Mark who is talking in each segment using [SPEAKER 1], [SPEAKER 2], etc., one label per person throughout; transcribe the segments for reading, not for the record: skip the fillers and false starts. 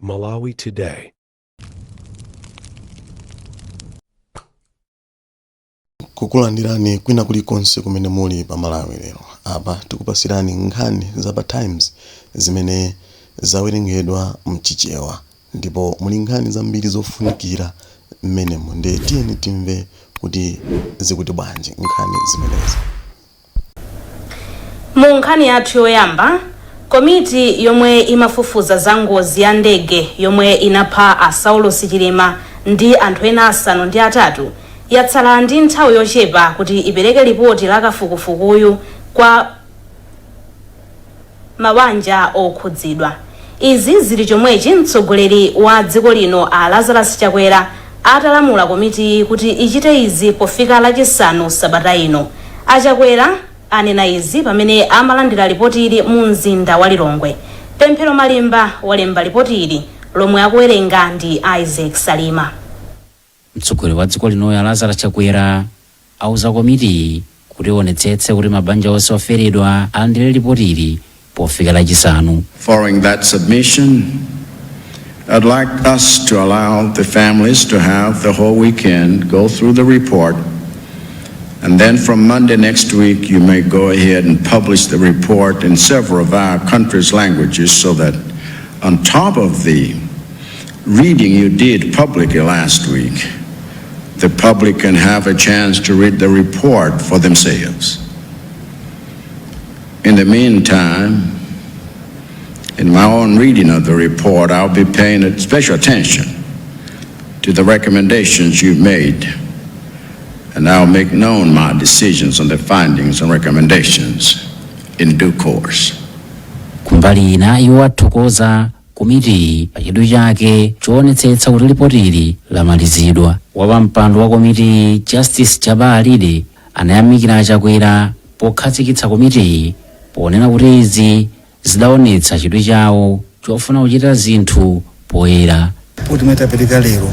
[SPEAKER 1] Malawi Today.
[SPEAKER 2] Kukulandirani kwina kulikonse kumene muli pa Malawi Lero. Apa tikupasirani nkhani za pa Times zimene zawerengedwa mchichewa ndipo muli nkhani zambiri zofunikira mmenemo ndiye tiyeni timve kuti zikuti bwanji nkhani zimenezi.
[SPEAKER 3] Mu nkhani yathu yoyamba, komiti yomwe imafufuza za ngozi ya ndege yomwe inapha a Saulos Chilima ndi anthu ena 8 yatsala ndi nthawi yochepa kuti ipereke lipoti la kafukufukuyu kwa mabanja okhudzidwa. Izi zili chomwechi mtsogoleri wa dziko lino a Lazarus Chakwera atalamula komitiyi kuti ichite izi pofika Lachisanu sabata ino. A Chakwera anena izi pamene amalandira lipotili mu mzinda wa Lilongwe. Pemphero Malimba walemba lipotili lomwe akuwerenga ndi Isaac Salima.
[SPEAKER 4] Mtsogoleri wa dziko lino a Lazarus Chakwera auza komitiyi kuti ionetsetse kuti mabanja onse oferedwa alandire lipotili pofika Lachisanu.
[SPEAKER 5] Following that submission, I'd like us to allow the families to have the whole weekend, go through the report, and then from Monday next week, you may go ahead and publish the report in several of our country's languages so that on top of the reading you did publicly last week, the public can have a chance to read the report for themselves. In the meantime, in my own reading of the report, I'll be paying special attention to the recommendations you've made, and I'll make known my decisions on the findings and recommendations in due course.
[SPEAKER 4] Kumbali ina, iwo athokoza komitiyi pa chidwi chake choonetsetsa kuti lipotili lamalizidwa. Wapampando wa komitiyi, Justice Jabbar Alide, anayamikira a Chakwera pokhazikitsa komitiyi, ponena kuti izi zidaonetsa chidwi chawo chofuna kuchita zinthu poyera.
[SPEAKER 6] Ripoti imene tapereka lero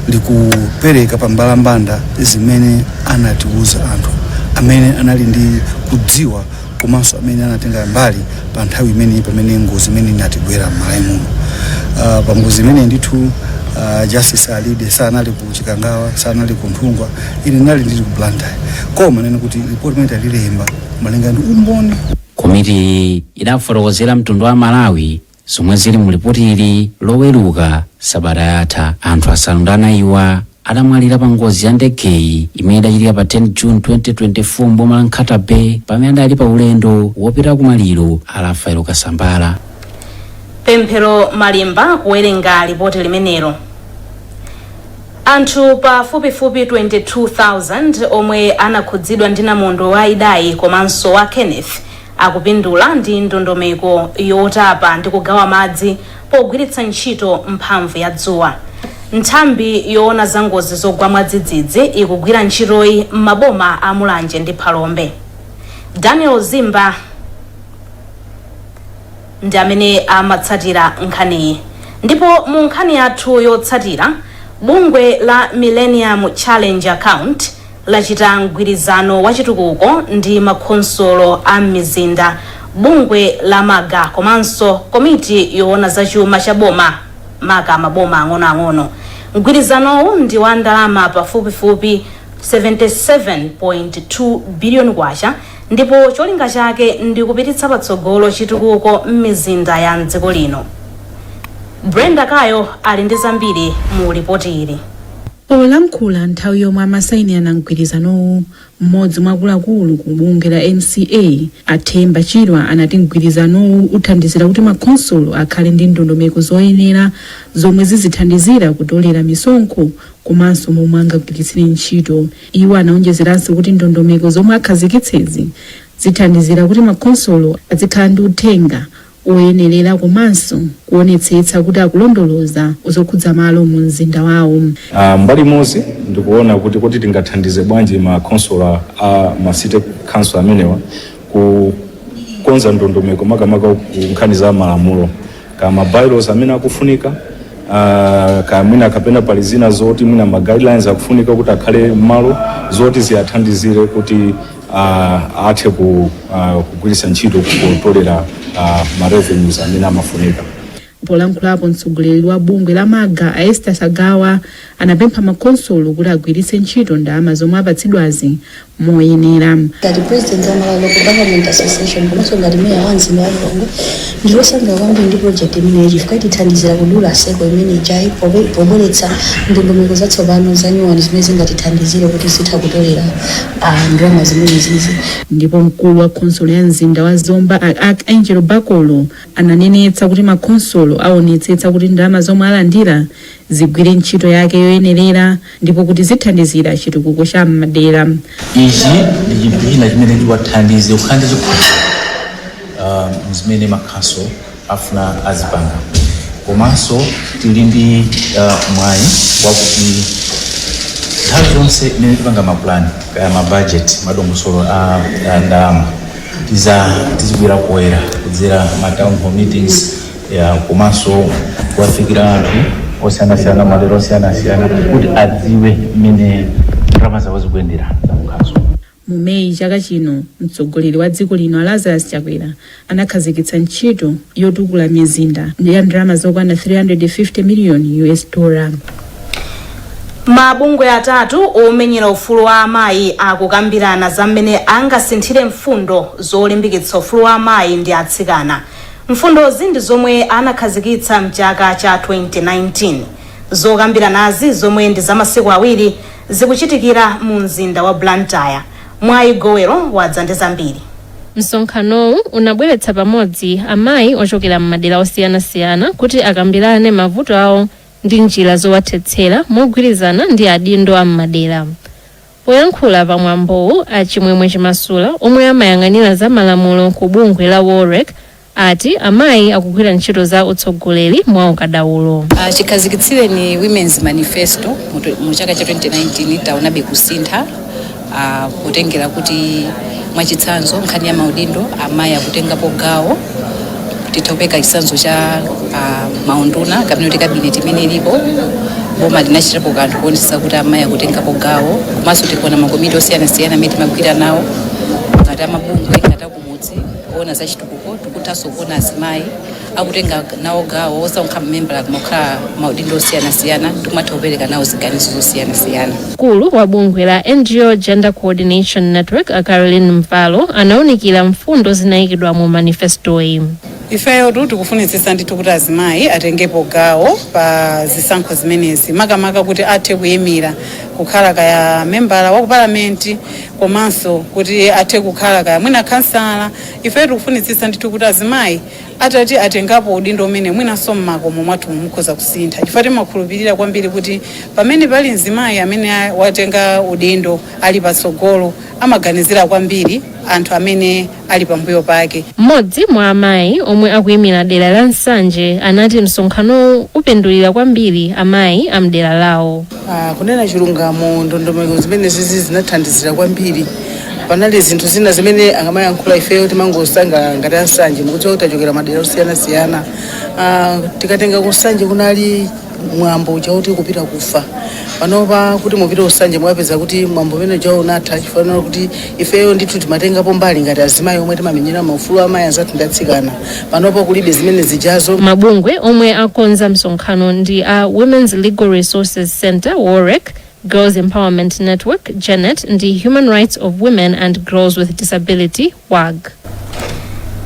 [SPEAKER 6] likupereka pa mbalambanda zimene anatiuza anthu amene anali ndi kudziwa komanso amene anatenga mbali pa nthawi imeneyi pamene ngozi imene inatigwera m'Malawi muno. Pa ngozi imene ndithu Justice Alide sanali ku Chikangawa, sanali ku Nthungwa, ine ndinali ndili ku Blantyre, koma nene kuti ripoti imene talilemba malinga ndi umboni.
[SPEAKER 4] Komiti idafotokozera mtundu wa Malawi zomwe zili mu lipotili Loweruka sabata yatha. Anthu 9 adamwalira pa ngozi ya ndegeyi imene idachitika pa 10 June 2024 mboma la Nkhata Bay pamene adali pa ulendo wopita kumaliro a Rafael Kasambala.
[SPEAKER 3] Pemphero Malimba kuwerenga lipoti limenelo. Anthu pafupifupi 22,000 omwe anakhudzidwa ndi namondwe wa Idai komanso wa Kenneth akupindula ndi ndondomeko yotapa ndi kugawa madzi pogwiritsa ntchito mphamvu ya dzuwa. Nthambi yoona za ngozi zogwa mwadzidzidzi ikugwira ntchitoyi m'maboma a Mulanje ndi Phalombe. Daniel Zimba ndi amene amatsatira nkhaniyi. Ndipo mu nkhani yathu yotsatira, bungwe la Millennium Challenge Account lachita mgwirizano wa chitukuko ndi makhonsolo a m'mizinda, bungwe la MALGA komanso komiti yoona za chuma cha boma, maka maboma ang'onoang'ono. Mgwirizanowu ndi wa ndalama pafupifupi 77.2 biliyoni kwacha ndipo cholinga chake ndi kupititsa patsogolo chitukuko m'mizinda ya mdziko lino. Brenda Kayo ali ndi zambiri mu ripoti ili.
[SPEAKER 7] Polankhula nthawi yomwe amasayinirana mgwirizanowu, mmodzi mwa akuluakulu ku bungwe la MCA, a Themba Chirwa, anati mgwirizanowu uthandizira kuti makhonsolo akhale ndi ndondomeko zoyenera zomwe zizithandizira kutolera misonkho komanso momwe angagwiritsire ntchito. Iwo anaonjezeranso kuti ndondomeko zomwe akhazikitsezi zithandizira kuti makhonsolo azikhala ndi uthenga oyenerera komanso kuonetsetsa kuti akulondoloza zokhudza malo mu mzinda wawo.
[SPEAKER 8] Mbali imodzi ndikuona kuti tingathandize bwanji makhonsolo a ma city council amenewa kukonza ndondomeko, makamaka ku nkhani za malamulo kama bylaws amene akufunika, ka mwina kapena pali zina zoti mwina ma guidelines akufunika kuti akhale m'malo zoti ziyathandizire kuti athe kugwiritsa ntchito kutolera ma revenues amene amafunika.
[SPEAKER 7] Polankhulapo, mtsogoleri wa bungwe la MALGA a Esther Sagawa anapempha makhonsolo kuti agwiritse ntchito ndalama zomwe apatsidwazi moyenera.
[SPEAKER 1] Ngati president wa Malawi Local Government Association komanso ngati meya wa mzinda wa Lilongwe, ndilosangalala kwambiri ndi project imeneyi chifukwa itithandizira kudula circle imene ijayi pobweretsa ndondomeko zatsopano zanyuwani zimene zingatithandizire kuti zitha kutolera ndalama zimene zizi.
[SPEAKER 7] Ndipo mkulu wa khonsolo ya mzinda wa Zomba a Archangelo Bakolo ananenetsa kuti makhonsolo aonetsetsa kuti ndalama zomwe alandira zigwire ntchito yake yoyenerera ndipo kuti zithandizira chitukuko cha m'madera.
[SPEAKER 9] Ichi ndi chinthu china chimene chiwathandize kukhala ndi zimene makhansolo afuna azipanga. Komanso tili ndi mwayi wakuti nthawi zonse imene tipanga mapulani, kaya mabudget, madongosolo a ndalama, tizibwera poyera kudzera ma town hall meetings ya, komanso kuwafikira anthu osiyanasiyana, madera osiyanasiyana, kuti adziwe mmene ndalama zawo zikuyendera za mkhanso.
[SPEAKER 7] Mu Meyi chaka chino, mtsogoleri wa dziko lino Lazarus Chakwera anakhazikitsa ntchito yotukula mizinda ya ndalama zokwana 350 million US dollar.
[SPEAKER 3] Mabungwe atatu omenyera ufulu wa amayi akukambirana za mmene angasinthire mfundo zolimbikitsa ufulu wa amayi ndi atsikana. Mfundozi ndi zomwe anakhazikitsa mchaka cha 2019. Zokambiranazi, zomwe ndi za masiku 2, zikuchitikira mu mzinda wa Blantyre. Mwayi Gowero wadza ndi zambiri.
[SPEAKER 10] Msonkhanowu unabweretsa pamodzi amayi ochokera m'madera osiyanasiyana kuti akambirane mavuto awo ndi njira zowathetsera mogwirizana ndi adindo a m'madera. Poyankhula pamwambowu, a Chimwemwe Chimasula, omwe amayang'anira za malamulo ku bungwe la WOLREC, ati amayi akugwira ntchito za utsogoleri mwa ukadaulo.
[SPEAKER 11] Chikhazikitsireni Women's Manifesto mu chaka cha 2019, taonabe kusintha, kutengera kuti mwachitsanzo nkhani ya maudindo amayi akutengapo gawo. Titha kupereka chitsanzo cha maunduna kapena kuti cabinet imene ilipo. Boma linachitapo kanthu kuonetsetsa kuti amayi akutengapo gawo. Komanso tikuona makomiti osiyanasiyana amene timagwira nawo ngati amabungwe, ngati akumudzi oona za chitukuko, tikuthanso kuona azimayi akutenga nawo gawo, osakhala mmembala koma maudindo osiyanasiyana, ndikumatha kupereka nawo ziganizo zosiyanasiyana.
[SPEAKER 10] Mkulu wa bungwe la NGO Gender Coordination Network a Caroline Mvalo anawunikira mfundo zinayikidwa mu manifestoyi.
[SPEAKER 12] Ifeyo tu tikufunitsitsa ndithu kuti azimayi atengepo gawo pa zisankho zimenezi, makamaka kuti athe kuyimira kukhala kaya membala wa ku palamenti, komanso kuti athe kukhala kaya mwina khansala. Ifeyo tikufunitsitsa ndithu kuti azimayi atati atengapo udindo umene, mwinanso mmakomo mwathu mukhoza kusintha, chifukwa timakhulupirira kwambiri kuti pamene pali mzimayi amene watenga udindo ali patsogolo, amaganizira kwambiri anthu amene ali pambuyo pake.
[SPEAKER 10] Mmodzi mwa amayi omwe akuyimira dera la Nsanje anati msonkhanowu upindulira kwambiri amayi a mdera lawo.
[SPEAKER 13] Kunena chilungamo, ndondomeko zimene zizi zinathandizira kwambiri. Panali zinthu zina zimene angamayankhula, ifeyo timangosanga ngati aNsanje. Mukudziwa kuti tachokera madera osiyanasiyana. Tikatenga kuNsanje, kunali mwambo uja kuti kupita kufa. Panopa kuti mupite kuNsanje, mukapeza kuti mwambo umene uja unatha, chifukwa kuti ifeyo ndithu timatengapo mbali ngati azimayi omwe timamenyera maufulu amayi anzathu ndi atsikana. Panopa kulibe zimene zijazo.
[SPEAKER 10] Mabungwe omwe akonza msonkhano ndi a Women's Legal Resources Center, WOLREC, Girls Empowerment Network, GENET, ndi Human Rights of Women and Girls with Disability, WAG.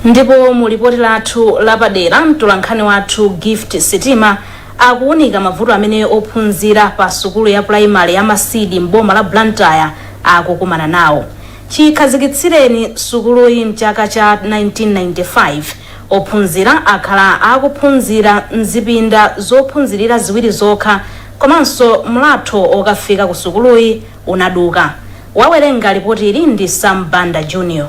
[SPEAKER 3] Ndipo mu lipoti lathu lapadera, mtolankhani wathu Gift Sitima akuwunika mavuto amene ophunzira pa sukulu ya pulaimali ya Masidi mboma la Blantyre akukumana nawo. Chikhazikitsireni sukuluyi mchaka cha 1995, ophunzira akhala akuphunzira mzipinda zophunzirira ziwiri zokha, komanso mlatho okafika ku sukuluyi unaduka. Wawerenga lipoti ili ndi Sam Banda Junior.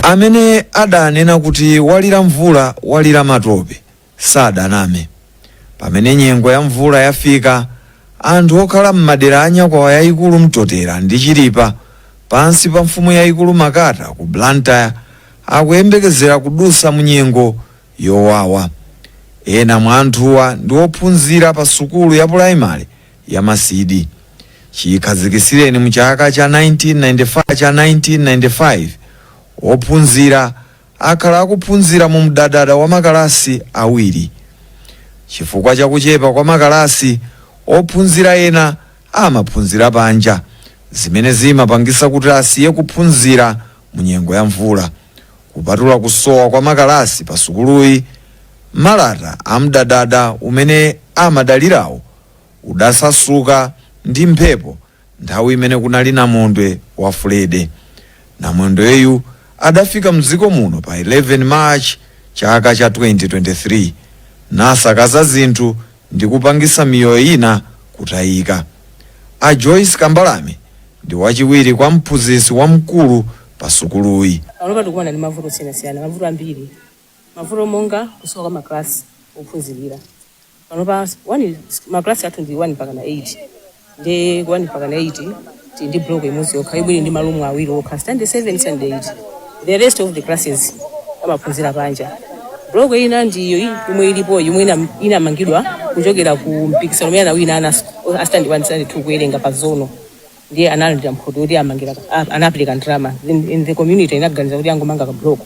[SPEAKER 14] Amene adanena kuti walira mvula walira matope sadaname. Pamene nyengo ya mvula yafika, anthu okhala m'madera a Nyakwawa Yayikulu Mtotera ndi Chilipa pansi pa mfumu yayikulu Makata ku Blantyre akuyembekezera kudusa mu nyengo yowawa. Ena mwa anthuwa ndi ophunzira pa sukulu ya pulaimali ya Masidi. Chikhazikisireni mu chaka cha 1995 cha 1995, ophunzira akhala akuphunzira mu mdadada wa makalasi awiri. Chifukwa chakuchepa kwa makalasi, ophunzira ena amaphunzira panja, zimene zimapangisa kuti asiye kuphunzira mu nyengo ya mvula. Kupatula kusowa kwa makalasi pa sukuluyi, malata amdadada umene amadalirawo udasasuka ndi mphepo nthawi imene kunali namondwe wa Fred. Namondweyu adafika mdziko muno pa 11 March chaka cha 2023, nasakaza zinthu ndi kupangisa miyoyo ina kutayika. A Joyce Kambalame ndi wachiwiri kwa mphunzitsi wamkulu pa sukuluyi.
[SPEAKER 15] Panopa tikukumana ndi mavuto osiyanasiyana, mavuto ambiri, mavuto monga kusowa kwa maklasi ophunzirira. Panopa one maklasi athu ndi 1 mpaka na 8, ndi 1 mpaka na 8 tili ndi block imodzi yokha ibwiri ndi malumu awiri okha, standard 7, standard 8. The rest of the classes amaphunzira panja. Block ina ndiyo yomwe ilipo, yomwe inamangidwa kuchokera ku mpikisano umene anawina ana a standard 1, standard 2 kuwerenga pa zonal, ndiye analandira mphoto kuti amangira, anapereka ndalama. Then in the community inaganiza kuti angomanga ka block,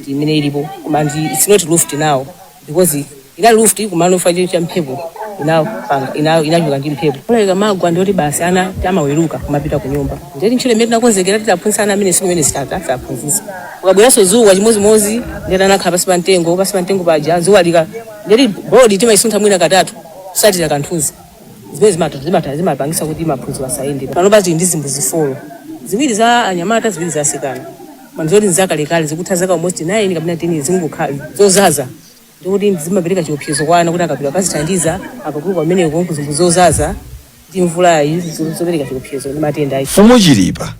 [SPEAKER 15] ndi imene ilipo, koma ndi it's not roofed now because inali roofed, kumanofa cha mphepo inapanga inachoka ndi mphepo. Mvula ikamagwa ndiyoti basi ana amaweruka kumapita ku nyumba. Ndiyoti ntchito imene tinakonzekera titaphunzitsa ana amene siku imene sitaphunzitsa. Ukabweranso zuwa chimozimozi, ndiyoti anakhala pasi pa mtengo, pasi pa mtengo paja zuwa lika, ndiyoti bodi timayisuntha mwina katatu kusatira kanthunzi zimene zimapangisa kuti maphunziro asayende. Panopa tili ndi zimbudzi 4, ziwiri za anyamata, ziwiri za asikana. Manzoti nzakalekale, zikutha zaka almost 9 kapena 10, zingokhala zozaza, ndikuti zimapereka chiopsezo kwa ana kuti akapita akazithandiza akakulu pameneko kuzimbuzi zozaza ndi mvulayi, zopereka chiopsezo ndi matenda ayi.
[SPEAKER 14] Mfumu Chilipa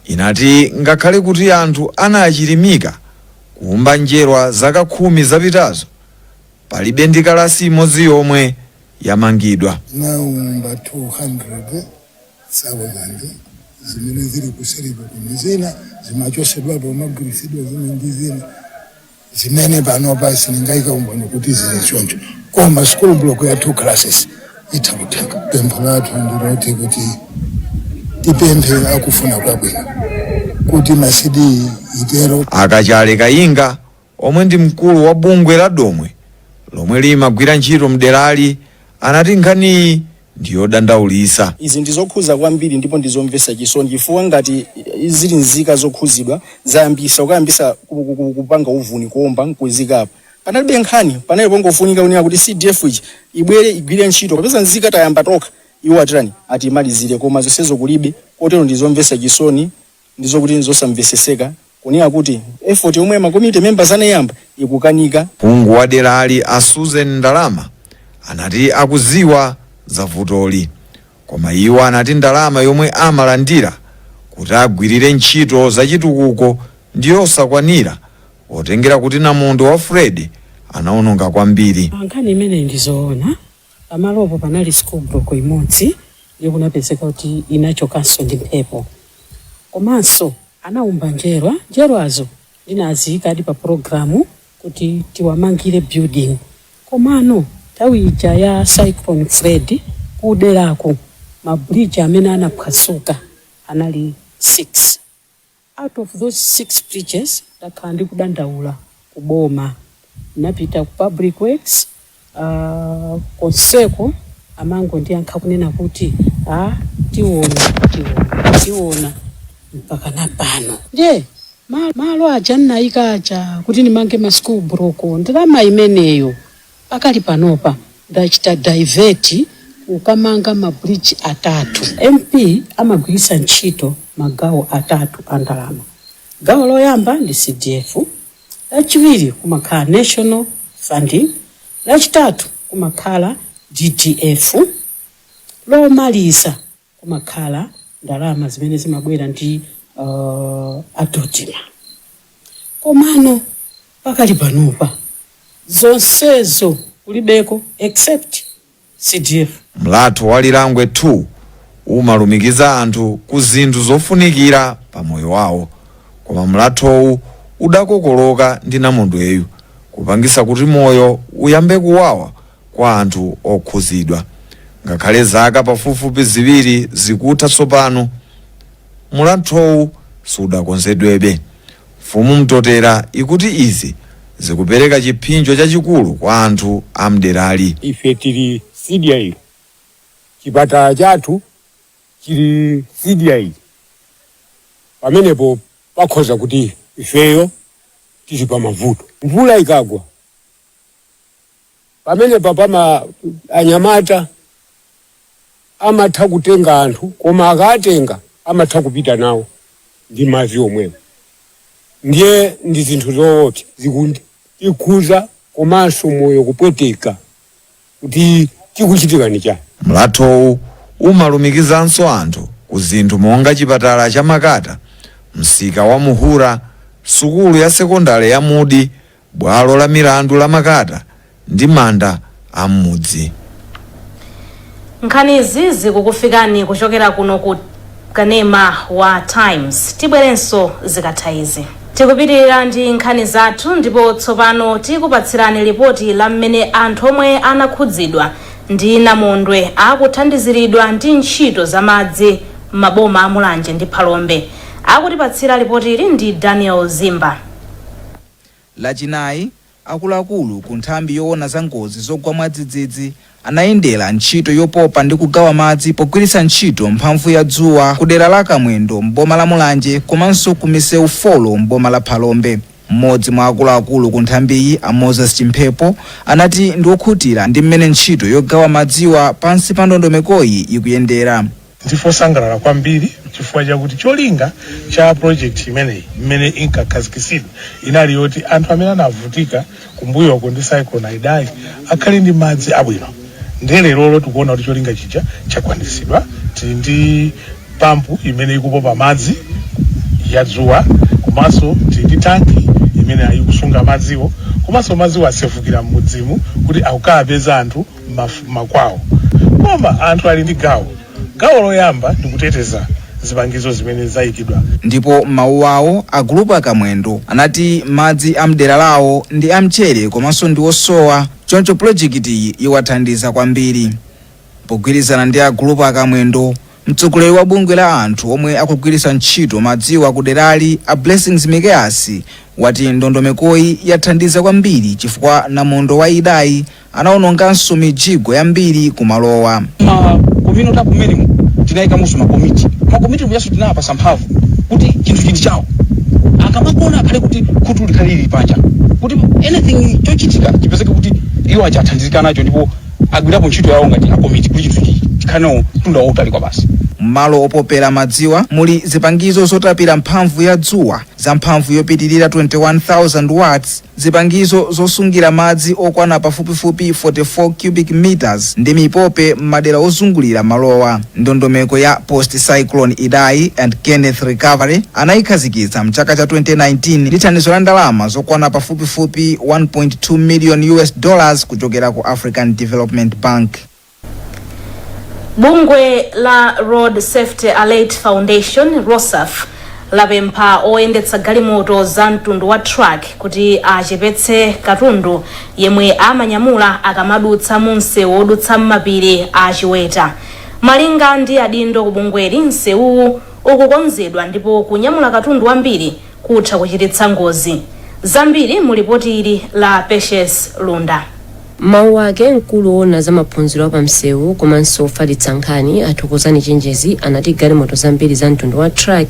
[SPEAKER 14] inati ngakhale kuti anthu anachilimika kuumba njerwa zaka 10 zapitazo, palibe ndi kalasi imodzi yomwe yamangidwa.
[SPEAKER 16] Naumba 200,000 zimene zili kuseripo, koma zina zimachosedwapo, magwiritsidwa zina ndi zina zimene panopa siningaika umboni kuti zili choncho, koma school block ya two classes itha kutheka. Pempho lathu ndiloti kuti tipemphe akufuna kwabwino kuti ma CDE itero.
[SPEAKER 14] Akachale Kayinga, omwe ndi mkulu wa bungwe la Domwe lomwe limagwira ntchito mderali, anati nkhaniyi ndiyodandaulisa.
[SPEAKER 17] Izi ndizokhuza kwambiri ndipo ndizomvetsa chisoni, chifukwa ngati zili nzika zokhuzidwa zayambisa kukayambisa kupanga uvuni, kuomba nkuzikapo, panalibe nkhani, panali pongofunika kunena kuti CDF ichi ibwere igwire ntchito, kapeza nzika tayamba tokha, iwo atirani atimalizire, koma zonsezo kulibe. Kotero ndizomvetsa chisoni, ndizokuti ndizosamveseseka kunena kuti effort yomwe ma community members anayamba ikukanika.
[SPEAKER 14] Phungu wa derali a Susan Ndalama anati akuziwa za vutoli, koma iwo anati ndalama yomwe amalandira kuti agwirire ntchito zachitukuko ndiyosakwanira, potengera kuti namondwe wa Fred anaononga kwambiri.
[SPEAKER 18] Nkhani imeneyi ndizoona. Pamalopo panali school block imodzi yokunapezeka kuti inachokanso ndi mphepo, komanso anaumba njerwa. Njerwazo ndinaziyikadi pa program kuti tiwamangire building, komano nthawi ija ya Cyclone Fred kuderako ma bridge amene anaphwasuka anali 6. Out of those six bridges, ndakhala ndikudandaula kuboma, napita ku Public Works, konseko amangondiyankha kunena kuti a tiona, tiona, tiona, mpaka na pano. Ndiye malo aja nnayika aja kuti ndimange ma school block, ndalama imeneyo pakali panopa ndachita divert kukamanga ma bridge atatu. MP amagwiritsa ntchito magawo atatu a ndalama. Gawo loyamba ndi CDF, lachiwiri kumakhala national funding, lachitatu kumakhala DDF, lomaliza kumakhala ndalama zimene zimabwera ndi a DoDMA. Komano pakali panopa zonsezo kulibeko except CDF.
[SPEAKER 14] Mlatho wa Lilangwe 2 umalumikiza anthu ku zinthu zofunikira pa moyo wawo, koma mlathowu udakokoloka ndi namondweyu, kupangisa kuti moyo uyambe kuwawa kwa anthu okhuzidwa. Ngakhale zaka pafupifupi 2 zikutha tsopano, mulathowu sudakonzedwebe. Mfumu Mtotera ikuti izi zikupereka chipsinjo chachikulu kwa anthu amderali.
[SPEAKER 19] Ife tili CDI, chipatala chathu chili CDI. Pamenepo pakhoza kuti ifeyo tili pa mavuto. Mvula ikagwa pamenepa pama anyamata amatha kutenga anthu, koma akatenga amatha kupita nawo ndi madzi omwewo. Ndiye ndi zinthu zoopsa zikutikhuza komanso moyo kupweteka kuti chikuchitika ni chani.
[SPEAKER 14] Mlathowu umalumikizanso anthu ku zinthu monga chipatala cha Makata, msika wa Muhura, sukulu ya sekondale ya Mudi, bwalo la milandu la Makata ndi manda a m'mudzi.
[SPEAKER 3] Nkhanizi zikukufikani kuchokera kuno ku kanema wa Times. Tibwerenso zikatha izi. Tikupitirira ndi nkhani zathu, ndipo tsopano tikupatsirani lipoti la mmene anthu omwe anakhudzidwa ndi namondwe akuthandiziridwa ndi ntchito za madzi m'maboma a Mulanje ndi Phalombe. Akutipatsira lipoti ili ndi Daniel Zimba.
[SPEAKER 20] Lachinayi, akuluakulu ku nthambi yoona za ngozi zogwa mwadzidzidzi anayendera ntchito yopopa ndi kugawa madzi pogwiritsa ntchito mphamvu ya dzuwa ku dera la Kamwendo m'boma la Mulanje komanso ku misewu 4 m'boma la Phalombe. Mmodzi mwa akuluakulu ku nthambiyi, a Moses Chimphepo, anati ndi okhutira ndi mmene ntchito yogawa madziwa pansi pa ndondomekoyi ikuyendera.
[SPEAKER 21] Ndife osangalala kwambiri chifukwa chakuti cholinga cha project imeneyi imene inkakhazikitsidwa inali yoti anthu amene anavutika kumbuyoko ndi Cyclone Idai akhale ndi madzi abwino. Ndiye lerolo tikuona kuti cholinga chija chakwaniritsidwa. Tili ndi pampu imene ikupopa madzi ya dzuwa, komanso tili ndi tanki imene ikusunga madziwo, komanso madziwo asefukira m'mudzimu kuti akukapeza anthu makwawo. Koma anthu ali ndi gawo loyamba ndi kuteteza zipangizo zimene zayikidwa.
[SPEAKER 20] Ndipo mawu awo, a gulupu aKamwendo anati madzi a mdera lawo ndi amchere komanso ndi osowa, choncho pulojekitiyi iwathandiza kwambiri. Pogwirizana ndi a gulupu aKamwendo, mtsogoleri wa bungwe la anthu omwe akugwiritsa ntchito madziwa ku derali, a Blessings Mikeasi, wati ndondomekoyi yathandiza kwambiri chifukwa namondwe wa Idai anawononganso mijigo yambiri kumalowa.
[SPEAKER 22] Ma community akumenemo tinayikamonso makomiti kuyaso tinawapasa mphamvu kuti chinthu chili chawo akamakona akhale kuti khutu likhale lili panja, kuti anything chochitika chipezeke kuti iwo aja athandizika nacho ndipo agwirapo ntchito yawo ngati akomiti kuti chinthu chikhale nawo mtunda wautali kwa basi.
[SPEAKER 20] M'malo opopera madziwa muli zipangizo zotapira mphamvu ya dzuwa za mphamvu yopitirira 21,000 watts, zipangizo zosungira madzi okwana pafupifupi 44 cubic meters ndi mipope m'madera ozungulira malowa. Ndondomeko ya Post Cyclone Idai and Kenneth recovery anayikhazikitsa mchaka cha 2019 ndi thandizo la ndalama zokwana pafupifupi 1.2 million US dollars kuchokera ku African Development Bank.
[SPEAKER 3] Bungwe la Road Safety Alert Foundation, ROSAF, lapempha oyendetsa galimoto za mtundu wa truck kuti achepetse katundu yemwe amanyamula akamadutsa mu msewu wodutsa m'mapiri a Chiweta. Malinga ndi adindo ku bungweli, msewuwu ukukonzedwa ndipo kunyamula katundu wambiri kutha kuchititsa ngozi zambiri. Mu lipoti ili la Patience Lunda.
[SPEAKER 23] Mawu ake, mkulu woona za maphunziro apamsewu komanso ofalitsa nkhani, Athokozani Chenjezi, anati galimoto zambiri za mtundu wa truck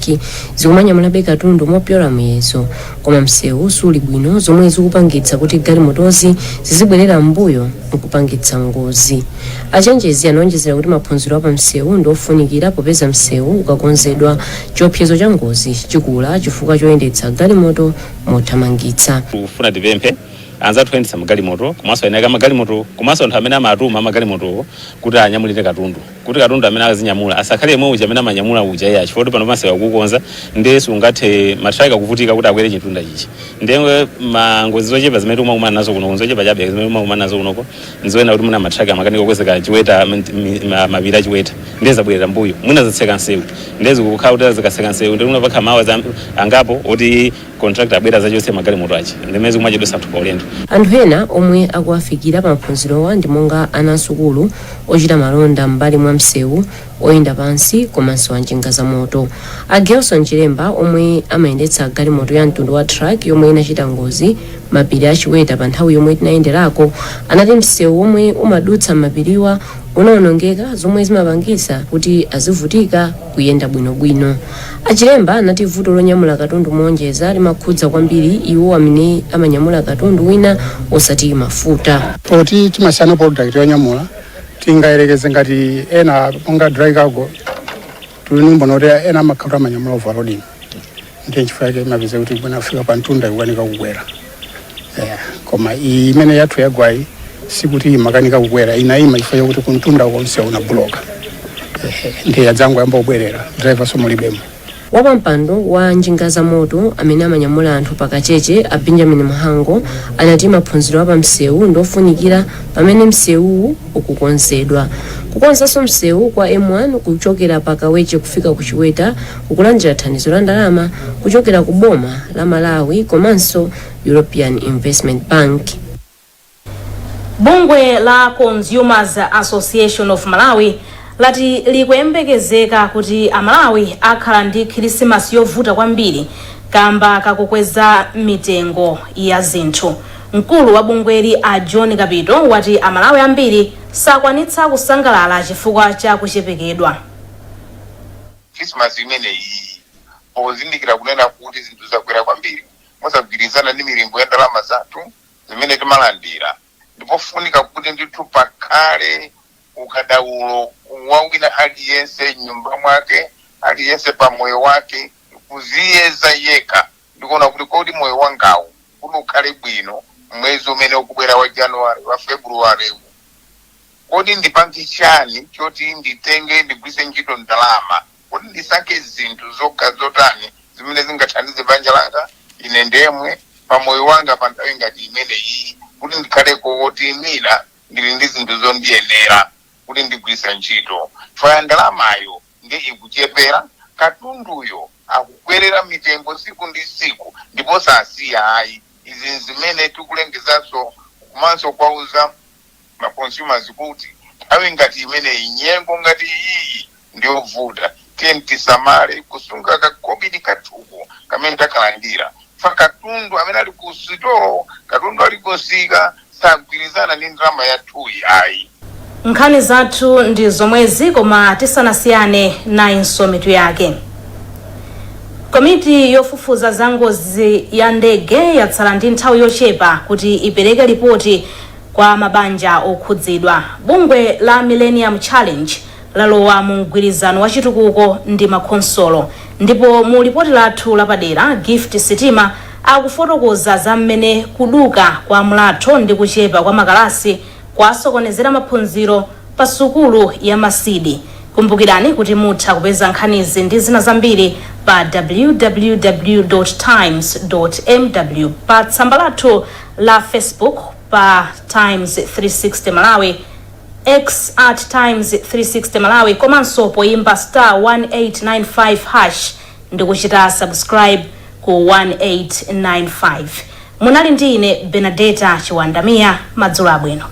[SPEAKER 23] zikumanyamulabe katundu mopyola muyezo, koma msewu suli bwino, zomwe zikupangitsa kuti galimotozi zizibwerera m'mbuyo nkupangitsa ngozi. Achenjezi anaonjezera kuti maphunziro apamsewu ndi ofunikira popeza msewu ukakonzedwa, chiopsezo cha ngozi chikula chifukwa choyendetsa galimoto mothamangitsa.
[SPEAKER 24] Kufuna tipemphe anzathu oyendetsa magalimoto komanso eni ake amagalimoto komanso anthu amene amatuma amagalimotowo kuti anyamulire katundu, kuti katundu amene azinyamula asakhale yemwe uja amene amanyamula uja iye, chifukwa kuti pano pansewu akukonza, ndiye sungathe matraki akuvutika kuti akwere chitunda chichi. Ndiye mangozi zochepa zimene timakumana nazo kunoko, zochepa chabe zimene timakumana nazo kunoko, nzoyena kuti muna matraki amakanika kukwezeka Chiweta, mapiri aChiweta, ndiye zabwerera mbuyo, mwina zatseka nsewu, ndiye zikukhala kuti zikatseka nsewu ndi kunapakha mawa angapo oti Contractor abwera adzachotse magalimoto aja, ndimene zikumachedwetsa anthu pa ulendo.
[SPEAKER 23] Anthu ena omwe akuwafikira pa maphunzirowa ndi monga ana asukulu, ochita malonda m'mbali mwa msewu, oyenda pansi komanso anjinga za moto. A Gelson Chilemba, omwe amayendetsa galimoto ya mtundu wa truck yomwe inachita ngozi mapiri a Chiweta pa nthawi yomwe tinayenderako, anati msewu omwe umadutsa mapiriwa unawonongeka, zomwe zimapangisa kuti azivutika kuyenda bwinobwino. Achilemba anati vuto lonyamula katundu monjeza limakhudza kwambiri iwo amene amanyamula katundu wina osati mafuta.
[SPEAKER 2] Poti timasiyana product yonyamula, tingayerekeze ngati ena monga dry cargo, tilimbona kuti ena amakhala amanyamula overloading, ndiye nchifukwa chake imapeza kuti bwina afika pa mtunda ikukanika kukwera. Yeah. Koma iyi imene yathu yagwayi sikuti imakanika kukwera, inayima chifukwa chakuti kuntunda konse unabuloka, ndiye yadzango yamba kubwerera, driver somulibemo.
[SPEAKER 23] Wapampando wa njinga za moto amene amanyamula anthu pakacheche, a Benjamin Mhango, anati maphunziro apamsewu ndofunikira pamene msewuwu ukukonzedwa. Kukonzanso msewu kwa M1 kuchokera pa Kaweche kufika ku Chiweta kukulandira thandizo la ndalama kuchokera ku boma la Malawi komanso European Investment Bank.
[SPEAKER 3] Bungwe la Consumers Association of Malawi lati likuyembekezeka kuti Amalawi akhala ndi Khrisimasi yovuta kwambiri kamba kakukweza mitengo ya zinthu. Mkulu wa bungweli, a John Kapito, wati Amalawi ambiri sakwanitsa kusangalala chifukwa cha kuchepekedwa.
[SPEAKER 4] Christmas imeneyi, pozindikira kunena kuti zinthu zakwera kwambiri mosagwirizana ndi milingo ya ndalama zathu zimene timalandira, ndipofunika kuti ndithu pakhale ukadaulo wa wina aliyense nyumba mwake, aliyense pa moyo wake, kuziyeza yekha ndikuona kuti kodi moyo wangawu kuti ukhale bwino mwezi umene ukubwera wa January, wa February, kodi ndipange chani choti nditenge ndigwiritse ntchito ndalama, kuti ndisankhe zinthu zokha zotani zimene zingathandize banja langa, ine ndemwe, pa moyo wanga pa nthawi ngati imeneyi, kuti ndikhaleko woti mina ndili ndi zinthu zondiyenera kuti ndigwiritse ntchito. Faya ndalamayo ndi ikuchepera, katunduyo akukwerera mitengo siku ndi siku ndipo sasiya ayi. Izi zimene tikulengezanso komanso kwauza ma consumers kuti nthawi ngati imeneyi, nyengo ngati iyi ndiyovuta, tiye tisamale kusunga kakobidi kathuko kamene takalandira fa katundu amene ali ku sitolo, katundu ali kusika sagwirizana ndi ndalama yathuyi ayi.
[SPEAKER 3] Nkhani zathu ndi zomwezi, koma tisanasiyane nayinso mitu yake. Komiti yofufuza za ngozi ya ndege yatsala ndi nthawi yochepa kuti ipereke ripoti kwa mabanja okhudzidwa. Bungwe la Millennium Challenge lalowa mu mgwirizano wa chitukuko ndi makhonsolo. Ndipo mu lipoti lathu lapadera, Gift Sitima akufotokoza za mmene kuduka kwa mlatho ndi kuchepa kwa makalasi kwasokonezera maphunziro pa sukulu ya Masidi. Kumbukirani kuti mutha kupeza nkhanizi ndi zina zambiri pa www times mw, pa tsamba lathu la Facebook pa Times 360 Malawi, X @Times360 Malawi, komanso poyimba *1895# ndi kuchita subscribe ku 1895. Munali ndi ine, Benadeta Chiwandamiya. Madzulo abwino.